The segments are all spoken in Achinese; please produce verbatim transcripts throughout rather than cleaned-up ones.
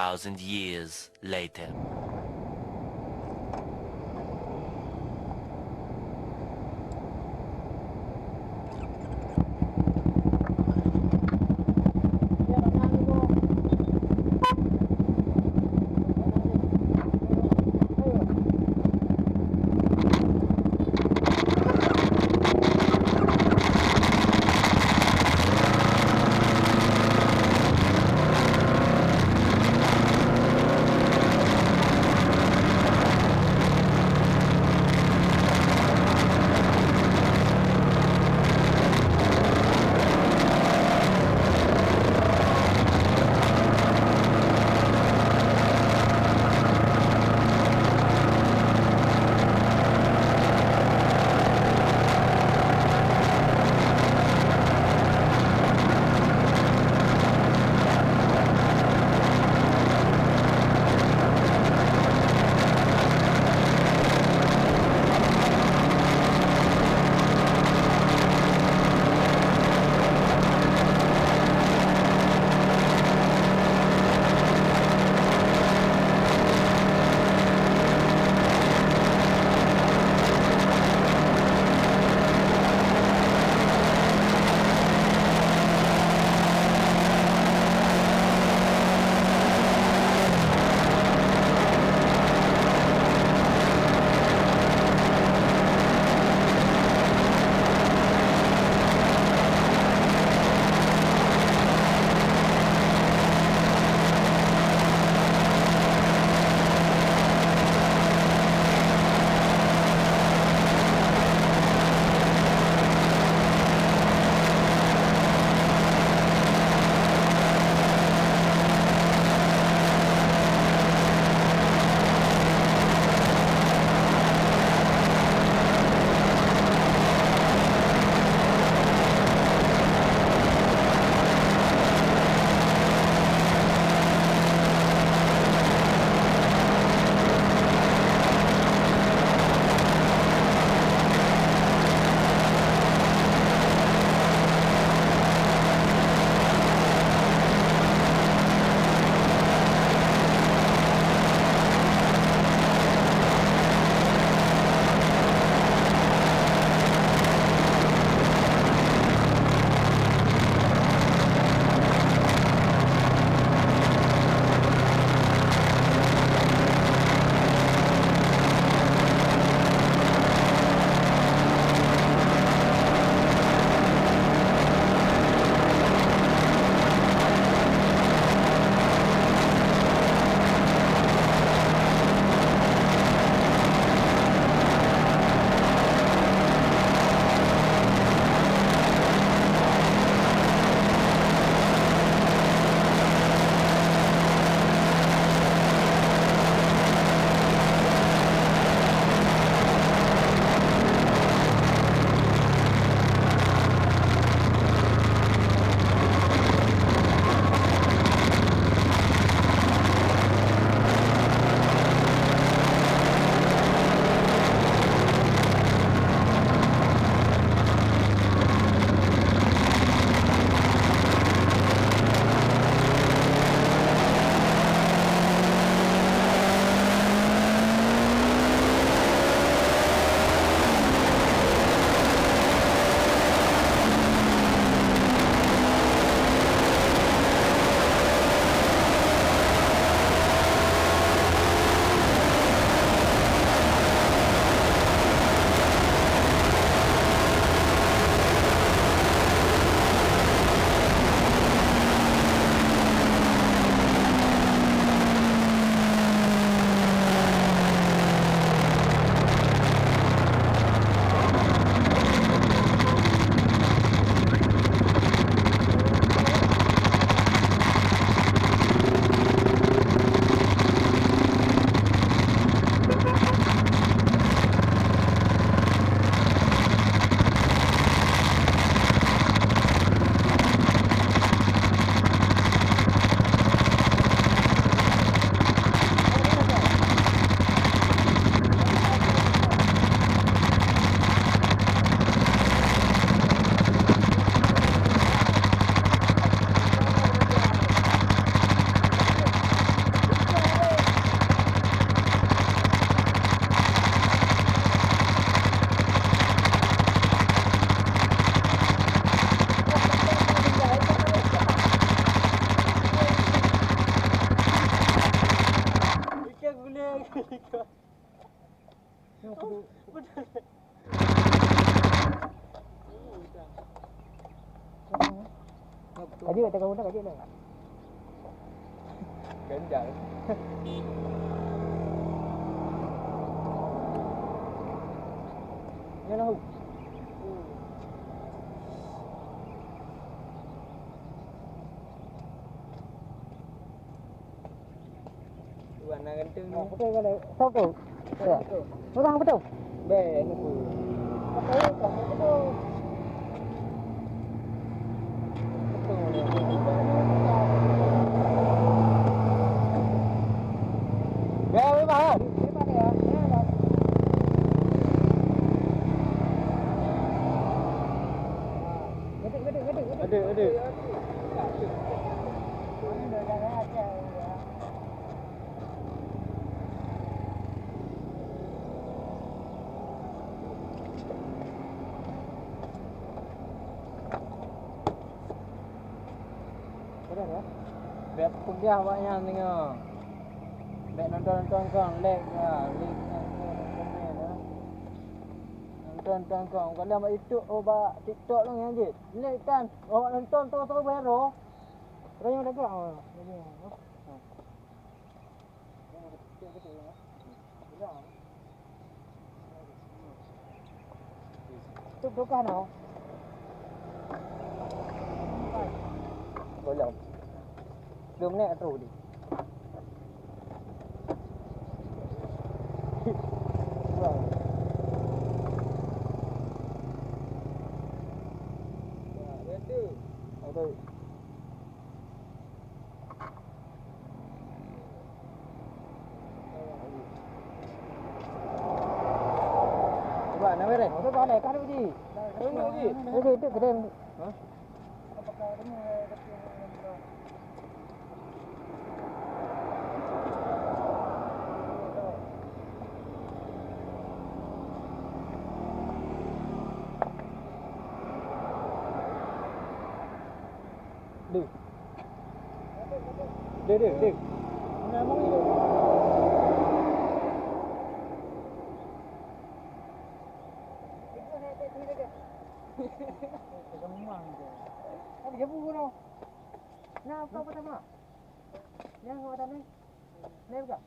thousand years later. Kaji tak tahu nak kaji dah. Ganjal. Ni lah. Wan na ganteng ni. Betul kan? Sok tu. Ya. Orang betul. Beh, ni pun. Betul, betul. Beh, beh, beh. Ada, ada. Bèk peugah awaknyan deungö. Bèk nonton-nonton kong, like lah, like, like, like, komen lah. Nonton-nonton kong, kalau bak YouTube, oh, bak TikTok lom nyan jeuet. Like kan, awak nonton terus-terus viral. Terus nyang dah gerak, oh. Tuk tukah noh. Bolong. Belum naik terus dia. Ada. Cuba, nak beres? Cuba, nak, kan, Uji? Kan, Uji? Uji, itu keren. Hah? Deh. Deh, deh, deh. Nah, kau pertama. Yang awak tadi. Ni bukan?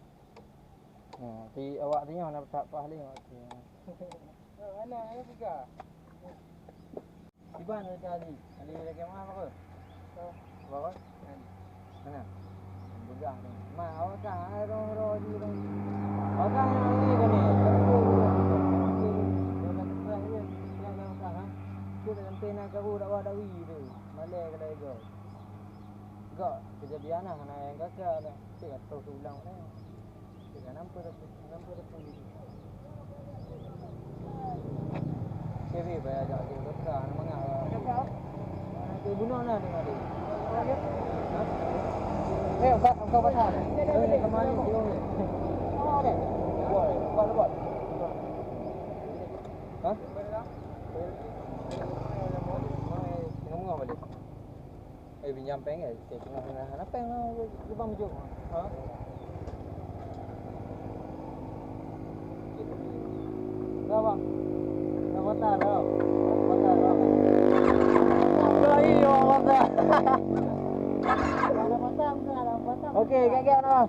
Nah, di awak tengah nak tak pah lagi awak tengah. Mana yang bukan? Iban ada kali. Kali lagi mana apa? Apa? Mana? Beugah ni. Ma, awak kan, ai, roh, roh, di, roh. Awak kan, ni, ni, ni. Dia dah terang je. Dia dah terang, ha? Dia dah sampai nak kau dakwah dakwi tu. Malai kalau ego. Gak kejadian lah, hana yang gagal lah. Cik atau seulang mana. Cik kan nampak tu, nampak tu pun gitu. Cewek bayar agak dia gagal, hana mangat lah. Ada bunuh lah dengan dia. Ha? Eh, bukan, bukan pasal. Eh, kemana dia? Oh, ada. Buat, buat, buat. Ha? Tengah-tengah balik. Eh, pinjam peng, eh, tengah-tengah hana peng lah, lubang mejok. Ha? Dah, bang. Dah patah dah. Patah dah. Dah, iya, patah. Dah patah, dah patah. Okey, gak-gak dah.